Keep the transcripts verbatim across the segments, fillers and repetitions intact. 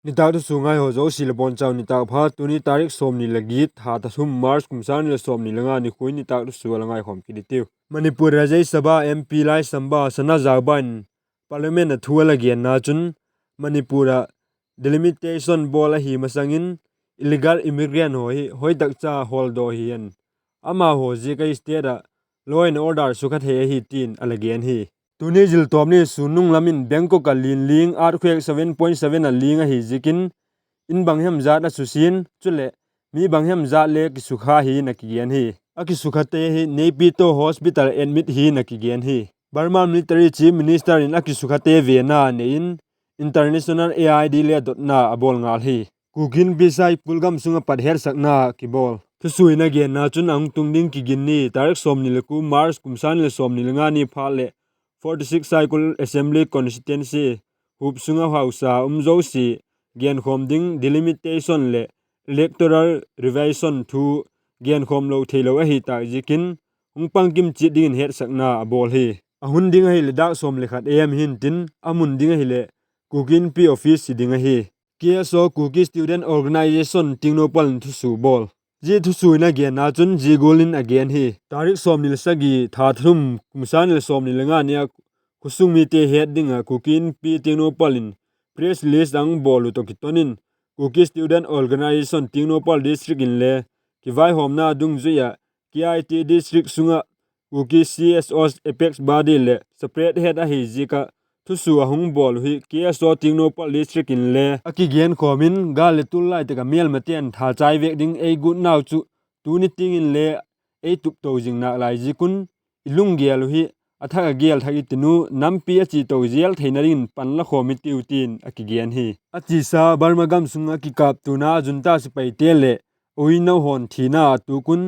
Nitâk thusua ngai haw zosia le bawn chau nitâk pha. Tuni tarik sawmni le giat, tha thum March, kum sâng ni le sawmni le nga nikhua in nitâk thusua la ngaikhawm kit i tiu. Manipur Rajya Sabha M P Laishamba Sanajaoba in Parliament ah thu a la genna chun, Manipur ah delimitation bawl ahi masang in illegal immigrant haw hi hoi tak cha hawldaw hi in, amahaw ziak a state ah law and order sukha thei ahi tin a la gen hi. Tuni zil tawp ni sûn nung lam in Bangkok ah lin ling earthquake seven point seven a ling ahi ziakin, in bang hem zat a susia'n, chuleh mi bang hem zat le kisukha hi'n a kigen hi. A kisukhate hi Naypyitaw Hospital admit hi'n a kigen hi. Burma military chief minister in a kisukhate vena nei in, international aid le dotna a bawl ngal hi. Kuki Inpi Saikul gam sung ah pat hetsakna kibawl. Thusua in a genna chun a hung tung ding kiginni tarik sawmni le kua March, kum sâng ni le sawmni le nga ni phat leh forty six Saikul Assembly Constituency huap sung ah hausa um zosia genkhawm ding delimitation leh electoral revision thu genkhawm lo theilo ahi tâk ziakin, hung pang kim chiat dingin hetsakna a bawl hi. A hun ding ahileh dâk sawm le khat a.m. hi'ntin, a mun ding ahileh Kuki Inpi office hi ding ahi. K S O, Kuki Student Organisation Tengnoupal in thusua bawl. Zia thusua in a genna chun zia gual in a gen hi. Tarik sawmni le sagi, tha thum, kum sâng ni le sawmni le nga ni ah khawsung mite het ding ah Kuki Inpi Tengnoupal in press release a hung bawl uh tawh kiton in, Kuki Student Organisation Tengnoupal District inle kivaihawmna dungzui ah K I T District sung ah Kuki C S Os apex body leh separate head ahi ziak ah thusua a hung bawl uh hi K S O Tengnoupal District inle a kigenkhawm in, gâl leh tullai tak ah mêlmate'n thachai vek ding ei gutnau chu tuni tiang inle ei tupto zing nalai ziak un, i lunggel uh hi a thak a gel thak i tin uh, nampi a chi to zel theina dingin pan la khawm i tiu tin a kigen hi. A chisa Burma gam sung ah kikâptuana junta sipaite leh uinau haw'n thina a tuk un,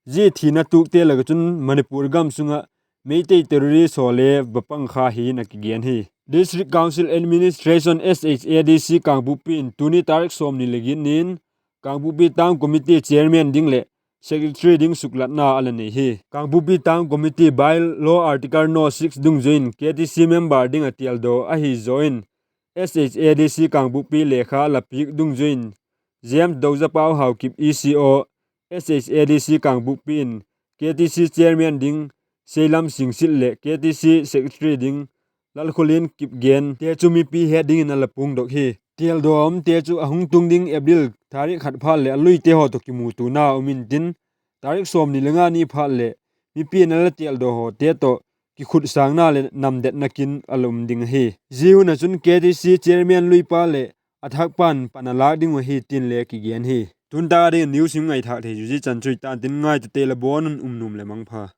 zia thina tukte lak ah chun Manipur gam sung ah Meitei terrorist haw le va pang kha hi'n a kigen hi. District Council Administration, S H A D C Kangpokpi in tuni tarik sawmni le giat ni in Kangpokpi Town Committee Chairman ding leh Secretary ding suklatna a la nei hi. Kangpokpi Town Committee By-law Article no six dungzui in K T C member ding ah têldaw ahi zaw in, S H A D C Kangpokpi lekha la piak dungzui in, James Dozapau Haokip E C O, S H A D C Kangpokpi in K T C Chairman ding Seilam Singsit leh K T C Secretary ding Lalkholien Kipgen te chu mipi het dingin a la puangdok hi. Têldaw a umte chu a hung tung ding April tarik khat phat leh a luite haw tawh kimutuana um intin, tarik sawmni le nga ni phat leh mipi'n a la têldaw hawte tawh kikhutsângna leh namdetna kin a la um ding ahi. Zia hun ah chun K T C Chairman luipa leh a thakpa'n pan a lâk ding uh ahi tin le kigen hi. Tu'n tak a ding news i ngaithâk thei chu zia chan chu i tan tin, ngaitute la bawn un um nuam leh mangpha.